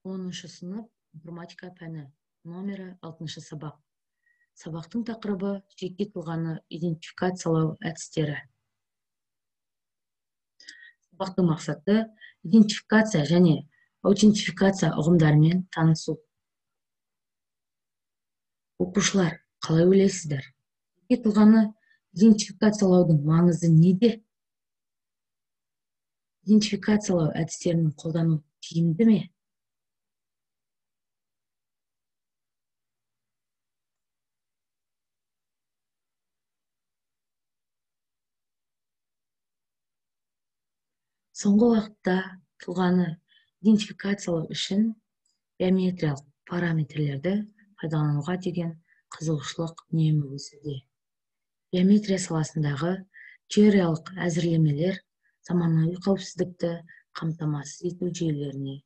10-шы сынып информатика пәні, номері 6-шы сабақ. Сабақтың тақырыбы жеке тұлғаны идентификациялау әдістері. Сабақтың мақсаты идентификация және аутентификация ұғымдарымен танысу. Оқушылар, қалай ойлайсыздар? Жеке тұлғаны идентификациялаудың маңызы неде? Идентификациялау әдістерін қолдану тиімді ме? Соңғы уақытта тұлғаны идентификациялау үшін биометриялық параметрлерді пайдалануға деген қызығушылық үнемі өсуде. Биометрия саласындағы теориялық әзірлемелер заманауи қауіпсіздікті қамтамасыз ету жүйелеріне,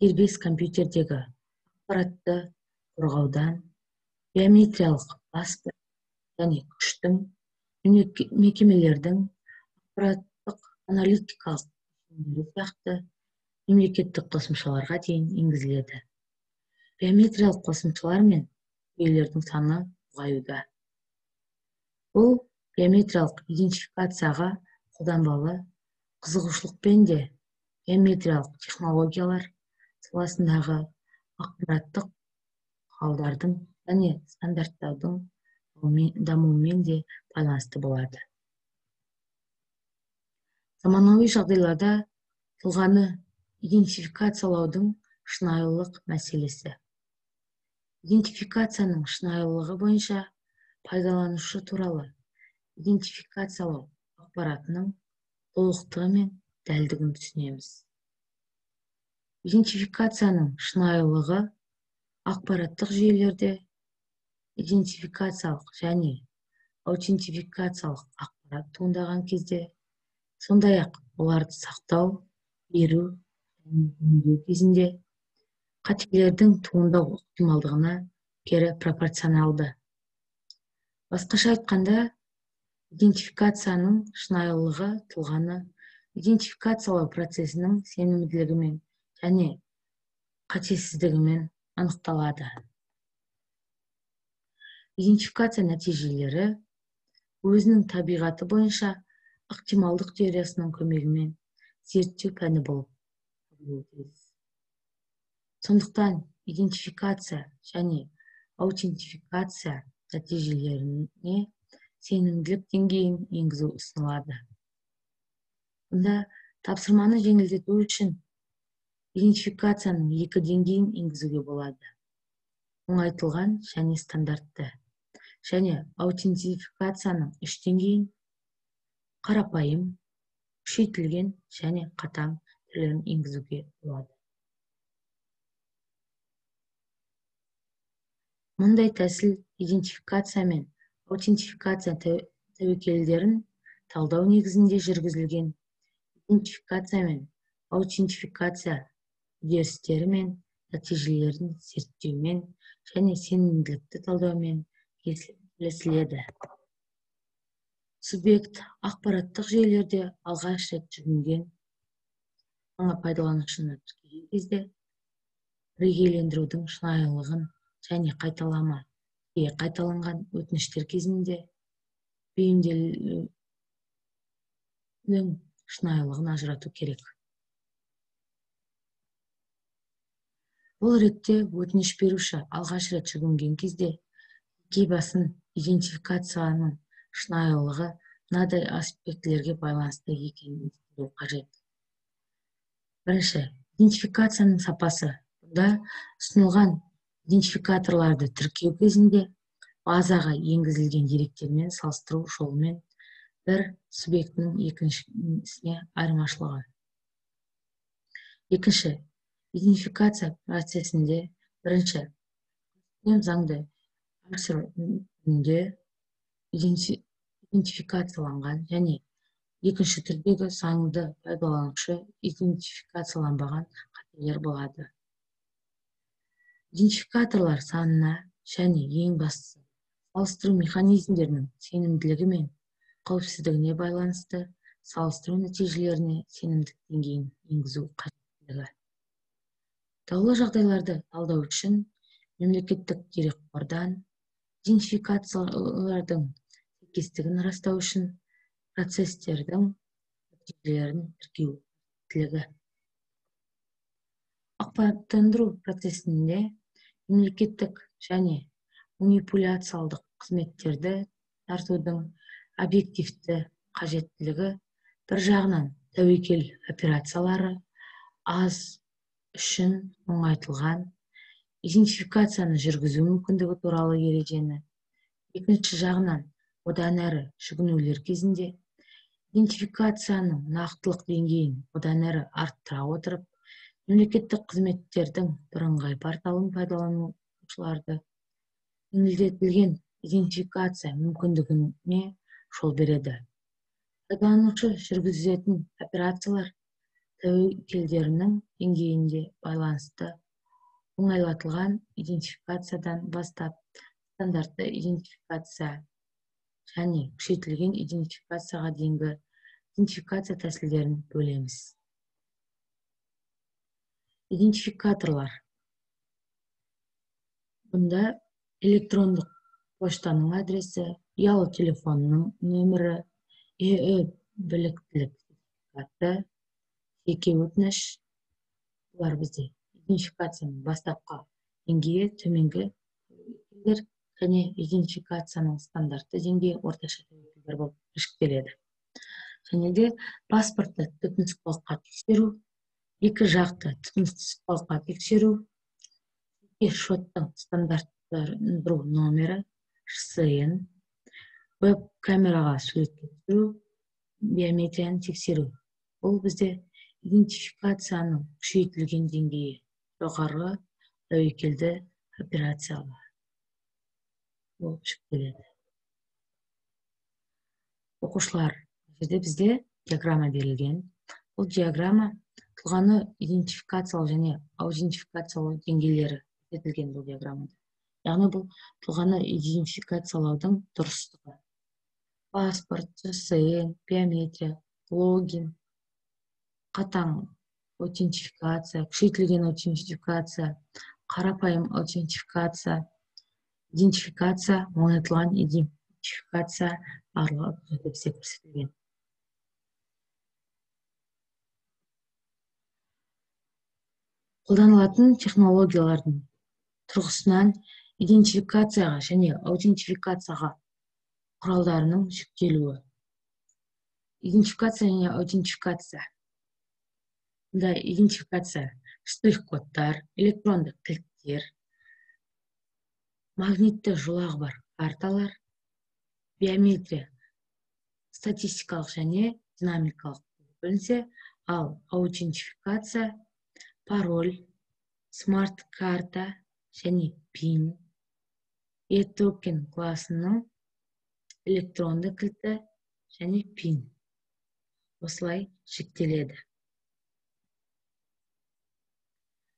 дербес компьютердегі ақпаратты қорғаудан, биометриялық паспорт және күштің, мекемелердің ақпараттық аналитикалық сияқты мемлекеттік қосымшаларға дейін енгізіледі. Биометриялық қосымшалар мен жүйелердің саны ұлғаюда. Бұл биометриялық идентификацияға қолданбалы қызығушылықпен де биометриялық технологиялар саласындағы ақпараттық құралдардың және стандарттаудың дамуымен де байланысты болады. Заманауи жағдайларда тұлғаны идентификациялаудың шынайылық мәселесі. Идентификацияның шынайылығы бойынша пайдаланушы туралы идентификациялау ақпаратының толықтығы мен дәлдігін түсінеміз. Идентификацияның шынайылығы ақпараттық жүйелерде идентификациялық және аутентификациялық ақпарат туындаған кезде, сондай-ақ оларды сақтау, беру және өңдеу кезінде қателердің туындау ықтималдығына кері пропорционалды. Басқаша айтқанда, идентификацияның шынайылығы тұлғаны идентификациялау процесінің сенімділігімен және қатесіздігімен анықталады. Идентификация нәтижелері өзінің табиғаты бойынша ықтималдық теориясының көмегімен зерттеу пәні болып табылуы тиіс. Сондықтан идентификация және аутентификация нәтижелеріне сенімділік деңгейін енгізу ұсынылады. Бұнда тапсырманы жеңілдету үшін идентификацияның екі деңгейін енгізуге болады: оңайтылған және стандартты, және аутентификацияның үш деңгейін қарапайым, күшейтілген және қатаң түрлерін енгізуге болады. Мұндай тәсіл идентификация мен аутентификация тәуекелдерін талдау негізінде жүргізілген идентификация мен аутентификация үдерістері мен нәтижелерін зерттеумен және сенімділікті талдаумен келісіледі. Субъект ақпараттық жүйелерде алғаш рет жүгінген жаңа пайдаланушыны тіркеген кезде бірегейлендірудің шынайылығын және қайталама жиі қайталанған өтініштер кезінде бейімделудің шынайылығын ажырату керек. Бұл ретте өтініш беруші алғаш рет жүгінген кезде жеке басын идентификацияның шынайылығы мынадай аспектілерге байланысты екенін ескеру қажет. Бірінші, идентификацияның сапасы. Бұнда ұсынылған идентификаторларды тіркеу кезінде базаға енгізілген деректермен салыстыру жолымен бір субъектінің екіншісіне айырмашылығы. Екінші, идентификация процесінде бірінші, заңды түрінде идентификацияланған және екінші түрдегі заңды пайдаланушы идентификацияланбаған қателер болады. Идентификаторлар санына және ең бастысы салыстыру механизмдерінің сенімділігі мен қауіпсіздігіне байланысты салыстыру нәтижелеріне сенімдік деңгейін енгізу қажеттілігі. Даулы жағдайларды талдау үшін мемлекеттік дерекқордан идентификациялардың сәйкестігін растау үшін процестердің нәтижелерін тіркеу қажеттілігі. Ақпараттандыру процесінде мемлекеттік және манипуляциялық қызметтерді тартудың объективті қажеттілігі бір жағынан тәуекел операциялары аз үшін оңайтылған идентификацияны жүргізу мүмкіндігі туралы ережені, екінші жағынан одан әрі жүгінулер кезінде идентификацияның нақтылық деңгейін одан әрі арттыра отырып, мемлекеттік қызметтердің бірыңғай порталын пайдаланушыларды жеңілдетілген идентификация мүмкіндігіне жол береді. Пайдаланушы жүргізетін операциялар тәуекелдерінің деңгейінде байланысты оңайлатылған идентификациядан бастап стандартты идентификация және күшейтілген идентификацияға дейінгі идентификация тәсілдерін бөлеміз. Идентификаторлар. Бұнда электрондық поштаның адресі, ұялы телефонның нөмірі, ЕІ біліктілік сертификаты, жеке өтініш. Бұлар бізде идентификацияның бастапқы деңгейі, төменгі тәуекелдер және идентификацияның стандартты деңгейі орташа тәуекелдер болып жіктеледі. Және де паспортты түпнұсқалыққа тексеру, екі жақты түпнұсқалыққа тексеру, жеке шоттың стандарттандыру номері, ШСН, веб камераға суретке түсіру, биометрияны тексеру. Бұл бізде идентификацияның күшейтілген деңгейі, жоғарғы тәуекелді операциялар болып жіктеледі. Оқушылар, бұл жерде бізде диаграмма берілген. Бұл диаграмма тұлғаны идентификациялау және аутентификациялау деңгейлері көрсетілген бұл диаграммада. Яғни бұл тұлғаны идентификациялаудың дұрыстығы. Паспорт, ШСН, биометрия, логин, қатаң аутентификация, күшейтілген аутентификация, қарапайым аутентификация, идентификация, оңайтылған идентификация барлығы бізде көрсетілген. Қолданылатын технологиялардың тұрғысынан идентификацияға және аутентификацияға құралдарының жіктелуі. Идентификация және аутентификация. Бұнда идентификация штрих-кодтар, электронды кілттер, магнитті жолағы бар карталар, биометрия статистикалық және динамикалық бөлінсе, ал аутентификация пароль, смарт-карта және пин, e-токен классының электронды кілті және пин осылай жіктеледі.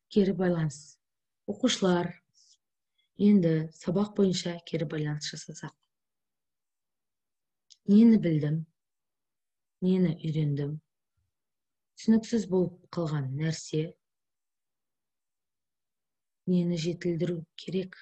Кері байланыс. Оқушылар, енді сабақ бойынша кері байланыс жасасақ. Нені білдім, нені үйрендім, түсініксіз болып қалған нәрсе, нені жетілдіру керек?